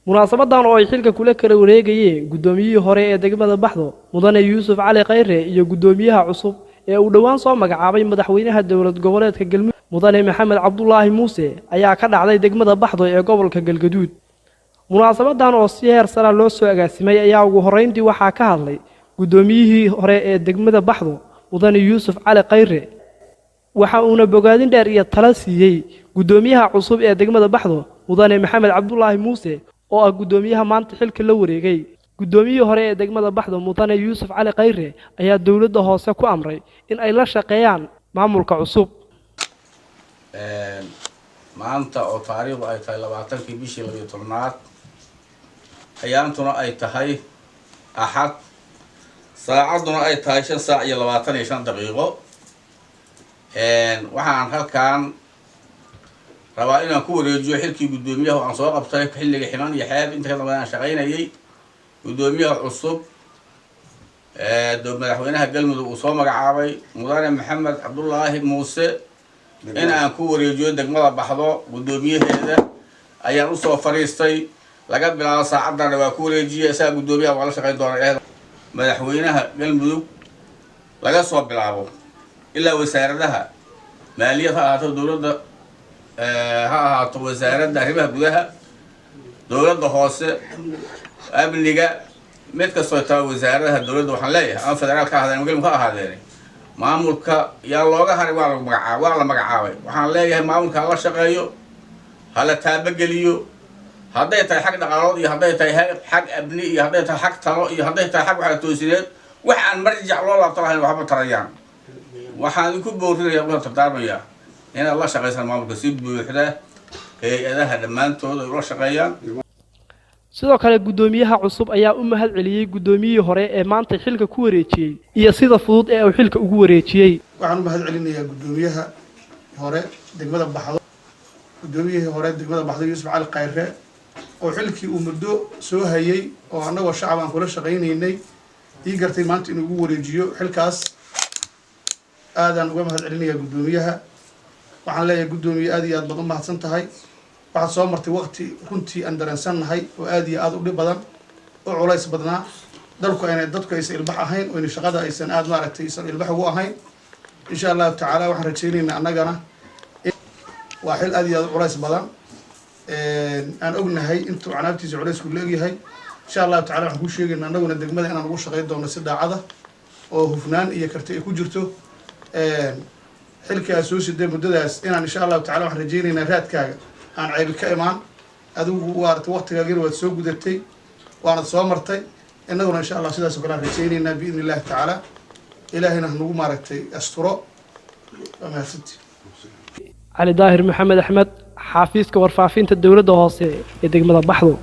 Munaasabadan oo ay xilka kula kala wareegayeen guddoomiyihii hore ee degmada Baxdo, Mudane Yuusuf Cali Khayre, iyo guddoomiyaha cusub ee uu dhowaan soo magacaabay madaxweynaha Dowlad Goboleedka Galmudug, Mudane Maxamed Cabdulaahi Muuse, ayaa ka dhacday degmada Baxdo ee gobolka Galgaduud. Munaasabadan oo si heer sara loo soo agaasimay ayaa ugu horreyntii waxaa ka hadlay guddoomiyihii hore ee degmada Baxdo, Mudane Yuusuf Cali Khayre. Waxa uuna bogaadin dheer iyo tala siiyey guddoomiyaha cusub ee degmada Baxdo, Mudane Maxamed Cabdulaahi Muuse, oo ah guddoomiyaha maanta xilka la wareegay. Guddoomiyihii hore ee degmada Baxdo, Mudane Yuusuf Cali Khayre, ayaa dowladda hoose ku amray in ay la shaqeeyaan maamulka cusub. Maanta oo taariikhdu ay tahay 20-kii bishii 12aad, ayaantuna ay tahay Axad, saacadduna ay tahay 5 saac iyo 25 daqiiqo, waxaan halkan rabaa inaan ku wareejiyo xilkii guddoomiyaha oo aan soo qabtay xilliga Ximan iyo Xeeb inta ka dambe aan shaqaynayay, guddoomiyaha cusub madaxweynaha Galmudug uu soo magacaabay, Mudane Maxamed Cabdulaahi Muuse, in aan ku wareejiyo degmada Baxdo. Guddoomiyaheeda ayaan usoo fariistay. Laga bilaabo saacadana waa ku wareejiyay isaga guddoomiyaha, waa la shaqayn doona. Madaxweynaha Galmudug laga soo bilaabo ilaa wasaaradaha maaliyad ha ahaato, dowladda ha ahaato, wasaaradda arrimaha gudaha, dowladda hoose, amniga, mid kastoo taa wasaaradaha dowladda, waxaan leeyahay ama federaal ka ahaadeen ama Galmudug ha ahaadeen, maamulka yaa looga haray. Waa lagu magacaab, waa la magacaabay. Waxaan leeyahay maamulka hala shaqeeyo, hala taabageliyo, hadday tahay xag dhaqaalood iyo hadday tahay xag amni iyo hadday tahay xag talo iyo hadday tahay xag waxla toosineed. Wax aan marjac loo laabto lahayn waxba tarayaan. Waxaan idinku boorinaya, kuna tartaarmaya, inaad la shaqaysaan maamulka si buuxda, hay-adaha dhammaantood ay ula shaqeeyaan. Sidoo kale guddoomiyaha cusub ayaa u mahad celiyey guddoomiyihii hore ee maanta xilka ku wareejiyey iyo sida fudud ee uu xilka ugu wareejiyey. Waxaan u mahad celinayaa guddoomiyaha hore degmada Baxdo, guddoomiyihii hore degmada Baxdo, Yuusuf Cali Khayre, oo xilkii uu muddo soo hayay oo annagoo shacab aan kula shaqaynaynay ii gartay maanta inuu ugu wareejiyo xilkaas. Aadaan uga mahad celinayaa guddoomiyaha. Waxaan leeyahay, guddoomiye, aad iyo aad baad u mahadsan tahay. Waxaad soo martay waqti runtii aan dareensannahay oo aad iyo aad u dhib badan oo culays badnaa, dalku ayna dadku aysan ilbax ahayn oo shaqada aysan aad maaragtay aysan ilbax ugu ahayn. Insha Allahu tacaala waxaan rajaynaynaa annagana waa xil aad iyo aad u culays badan, aan ognahay intuu canaabtiisa culaysku leegyahay. Insha Allahu tacala waxaan kuu sheegaynaa annaguna degmada inaan ugu shaqayn doono si daacada oo hufnaan iyo karti ay ku jirto. Xilkii aad soo siday muddadaas inaan insha Allahu tacala waxaan rajaynaynaa raadkaaga aan ceebi ka imaan. Adigu waarata waqtigaagina waad soo gudatay, waanad soo martay. Innaguna insha Allah sidaas oo kale aan rajaynaynaa biidni Illahi tacaala. Ilaahayna hanagu maaragtay asturo. Waa mahadsanti. Cali Daahir Maxamed Axmed, xaafiiska warfaafinta dowladda hoose ee degmada Baxdo.